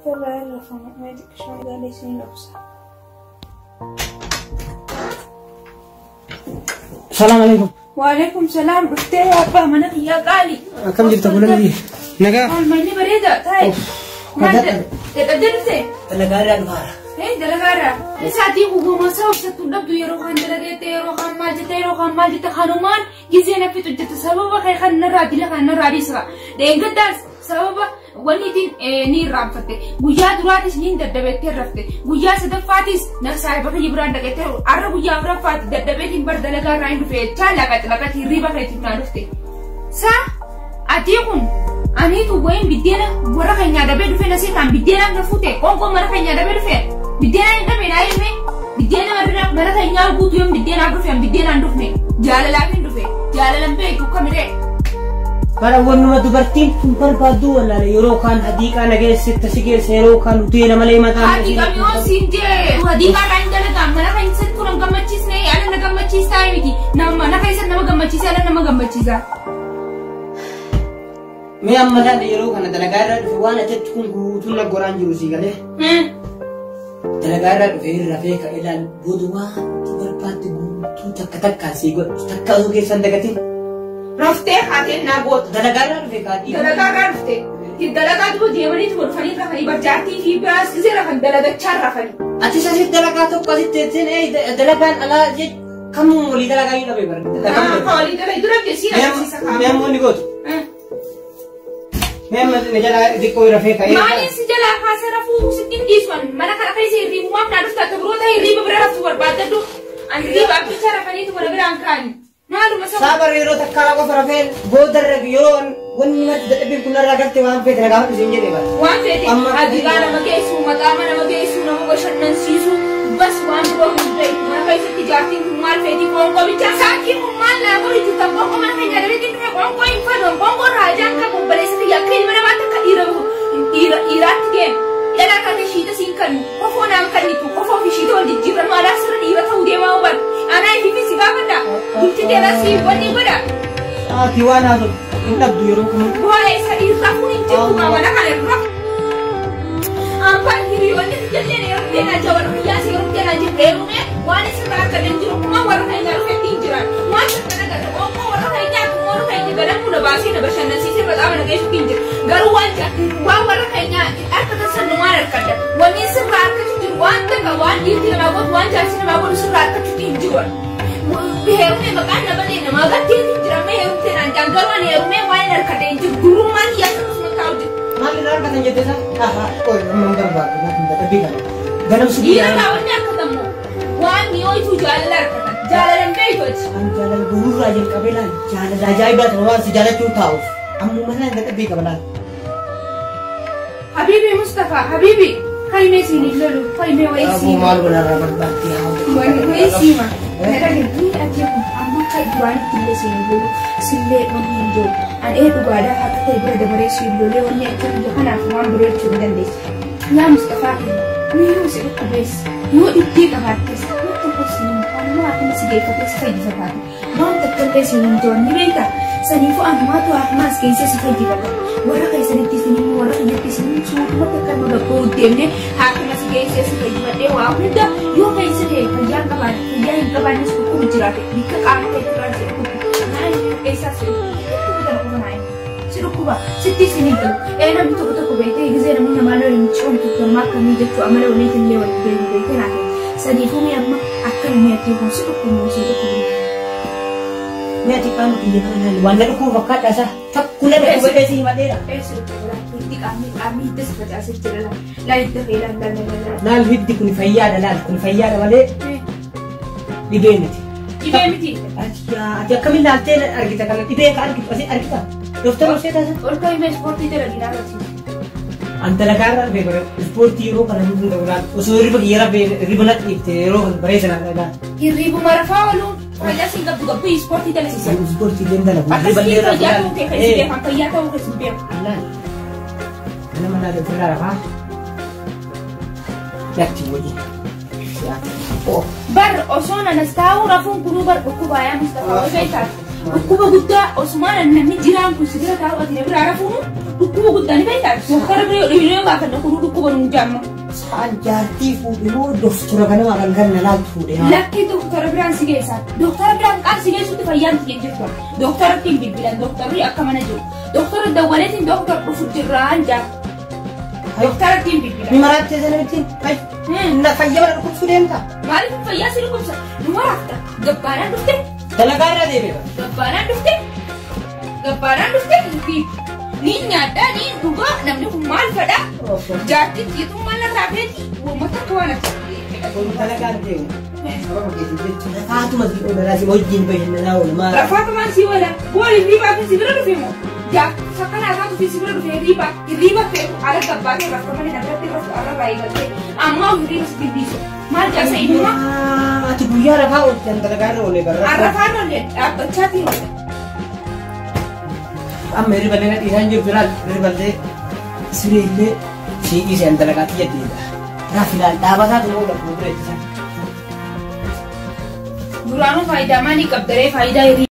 Irraa irrafama mee xiqqishuma ilaalee isiniin obsa. Salaam alaikum. Waalaikum salaam dhuftee yaa abbaa mana kiyyaa qaali. Akkam jirta bulan? Nagaa. Maalmayni bareeda taa'e. Maal dadhabdee dhuftee? Dalagaa irraa dhufaara. Dalagaa irraa. Isaatii guguma isaa obsattu dhabdu yeroo kaan dalageette yeroo kaan maal jette yeroo kaan maal jette kanumaan gizee na fixu jette sababa kee kan narraa dila kan narraa dhiisra. Dheengaddaas sababa wanni ni irraanfatte. Guyyaa duraatis ni daddabeettee rafte. Guyyaa sadaffaatis na saahiba kiyya biraan dhaqettee har'a guyyaa afuraffaatti daddabeetiin bar dalagaa irraa hin dhufe jechaa laqati laqati hirriba keetiif naa dhufte. Saa ati kun aniitu wayin biddeena warra keenyaa dabee dhufe na seetaan biddeena na fuute qoonqoo mana keenyaa dabee dhufe biddeena hin dhabe naa hime biddeena mana keenyaa guutuu yoom biddeenaaf dhufe biddeenaan dhufne jaalalaaf hin dhufe jaalalan beektu kamiree. Bara wannuma dubartiin tun barbaaddu wallaale yeroo kaan hadiiqaa na geesse si geesse yeroo kaan hoteela malee mataa. Hadiiqa miyoo siin jee hadiiqaa irraa hin dalagaa mana keessatti kun hin gammachiisne ala na gammachiistaa miti mana keessatti nama gammachiisa ala nama gammachiisa. Mee amma laala yeroo kana dalagaa irraa dhufe waan achitti kun guutuun na goraan jiru sii galee. Dalagaa irraa dhufe rafee ka'ee laal booda waan barbaadde guutuu takka takkaan sii godhu takka osoo keessan dagatin. Raftee haateen naa goota. Dalagaa irraa dhufe kaadhii. Dalagaa irraa dhufte. Dalagaa duuba deemanii dhufanii rafanii barjaartii fi biraas gisee rafan dalagachaa rafanii. Ati asitti dalagaa tokko asitti teesseen dalagaan alaa kamuu walii dalagaa hin dhabe bara. Walii dalagaa dura jeesii agarsiisa kaa'u. Mee ammoo ni gootu. Mee amma na jalaa xiqqoo rafee ka'ee. Maaliin si jalaa kaasee rafuu sitti hin dhiisu mana kana keessa hirriibumaaf naa dhufta akka biroo ta'e hirriiba bira raftu barbaaddadhu. Ani hirriiba abbicha rafaniitu mana biraan kaa'ani. Maaluma saba. Saabar yeroo takkaa qofa rafeen boodarra yeroo wanni matti dadhabbiin kun narraa galte waan feete na gaafadhu siin jedhee bara. Waan feete hadiiqaa nama geessu maqaama nama geessu nama bashannansiisu bas waan biroo hin beeku mana keessatti jaartiin kun maal feeti qoonqoo bichaa saatiin kun maal naa godhi jirta qoonqoo mana keenya dabeetiin dhufe qoonqoo hin fedhu qoonqoo raajaan qabu obboleessa kiyya akka ilma namaatti akka dhiira dhiira dhiiraatti deemu. Dhalaa kaatee shiita siin kennu kofoo naan kennitu kofoo fi shiita wal jijjiirran alaa sirra dhiira ta'uu deemaa huban anaa ifiifis si gaafadha bulti teeraa si wanni godha. Ati waan haasoftu hin dhabdu yeroo kun. Waa'ee isa dhiirraa kun hin jirtu mana kana irra. Abbaan hiriyoonni jalleen yeroo deemaa jira warra biyyaa si yeroo deemaa jiru heerume waan isirraa akka hin jiru kuma warra keenyaa dhufetti hin jiran waan kana gata qoonqoo warra keenyaa akkuma warra keenya ganamuu na baasee na bashannansiisee irra na geessuutti hin jiru garuu waan waan warra keenyaa akka tasan waan harkadha wanni sirraa harkachuu jiru waan takka waan dhiirti namaa godhu waan jaarsi namaa godhu sirraa harkachuutti hin jiru. Heerumee maqaan nama lee namaa gattee hin jira mee heerumtee naan jaan garuu ani heerumee waan hin harkadhe hin jiru durummaan kiyya akkasuma taa'u jiru. Maal irraa argatan jette isaa? Aha, qoy amma hin barbaadu natti hin dadhabbii kana. Ganamsi Dhiira irraa wanni harkatamu waan mi'ooytuu jaalala harkatan jaalalan beektooti. An jaalala bu'uuraa jalqabee laal jaalala ajaa'ibaa ta'e waan si jaalachuu taa'uuf ammuma laal dadhabbii qaba laal. Habibi Mustafa, Habibi, kaimee siin hin lolu, kaimee wayii Aboo siima. maal godharraa barbaadde haa Wayii siima. Dhagahii ati kun amma akka duraanitti illee siin hin lolu, sillee wanni hin jiru. Ani ee dhugaadhaa haqa ta'e bira dabaree siin lolee wanni akka biyya kanaaf waan biroo jechuu ni dandeessa. Yaa Mustafaa keenya, ni yoo si dhukkubees, yoo dhibbee qabaattes, waan tokko siin hin waanuma akkuma si geeffatee si fayyisa taate. Waan takka illee siin hin jiru ni beektaa. Saniifuu ammaatu akkumas keessa si fayyifata. Warra keessanitti isin immoo warra kiyyatti isin suutumatti akka nama gabboo deemne haakima si geessee si fayyifadhee waa hunda yoo keessa ta'e fayyaa hin qabaanne fayyaa hin qabaannes dhukkubu jiraate bikka qaama keetti si dhukkubu naa keessaa si dhukkubu kana qofa naa si dhukkuba sitti isin hin galu ee namni tokko tokko beektee gisee namni namaa lola michoomtu gammaa akkamii jechuu amala waliitiin illee wal beeku beektee naa ta'e saniifuu mee amma akka namni ati kun si dhukkubu si dhukkubu. Mee ati qaama kiyya kana laali waan na dhukkubu fakkaadha isaa takkuna dhukkubee si himadheera. Eessi dhukkuba hiddi qaamni qaamni hidda si facaasee jira laal laal hidda kee laal laal laal laal. Laal hiddi kun fayyaadha laal kun fayyaadha malee dhibee miti. Dhibee miti. Ati akkamiin laaltee argita kana dhibee ka argitu asii argita. Dooktar Hosee taasa. Ol ka'ii mee ispoortii dalagii naa agarsiisa. An dalagaa irraa dhufee bara ispoortii yeroo kana hin danda'u laal osoo hirriba kiyya rafee hirriba natti dhiifte yeroo kana bareessa naa laal. Hirribuma rafaa ooluun fayyaa siin qabdu gabbuu ispoortii dalasiisa. Ispoortii illee dalagu. Akkasii fayyaa ta'uu kee kan si beekan fayyaa ta'uu kee si beekan. Laal. Nama laal ofirraa rafaa. Natti wajjin. Bar osoo nanas taa'uu rafuun kunuu bar dhukkuba yaa Mustafaa wal beektaa. Dhukkuba guddaa osumaan namni jiraan kun si bira taa'u ati na biraa rafuun dhukkuba guddaa ni beektaa. Doktara bira yoo gaafanne kunuu dhukkuba goonu jaamma. Sa'aan jaartii fuudhe moo doktora kanama galgal na laaltu fuudhe haa. Lakkii doktora biraan si geessaa. Doktora biraan qaam si geessutti fayyaan tiyya jirtu. Doktoratti hin bilbilan doktorri akka mana jiru. Doktora dawwaleetiin doktor dhufu jirraan jaa. Doktoratti hin bilbilan. Ni maraattee sana miti. Na fayyaa mana dhukkubsuu deemta. Maaliif fayyaa si dhukkubsa? Nu maraafta. Gabbaanaan dhufte. Dalagaa irra deebi'a. Gabbaanaan dhufte. Gabbaanaan dhufte. Ni nyaadhaa ni dhugaa namni kun maal fedhaa? Jaartiin tiituu maal irraa feeti? Uummata akka waan akka. Dalagaa deemu. Sababa keetii jecha rafaatuma si oola si wajjin bashannanaa oola maal. Rafaatumaan si oola. Booli hirriibaa fi si bira dhufe moo? Jaartii sakkanaa isaatu fi si bira dhufe hirriibaa. Hirriiba feetu ala gabbaatee rafa malee nagarratti rafu ala irraa eegaltee ammaa hirriiba si bilbiisu. Maal jaarsa inuma? Ati guyyaa rafaa oolchan dalagaa irra oolee barra. Arrafaan oolee dhaabbachaa fi oola. Amma hirriballee na dhiisaan jirtu laal hirriballee sireellee sii dhiiseen dalagaatti jedheedha. Raaf ilaal dhaabataatu oola fuuldura ittisan. Duraanuu faayidaa maalii qabdaree faayidaa hirriibaa?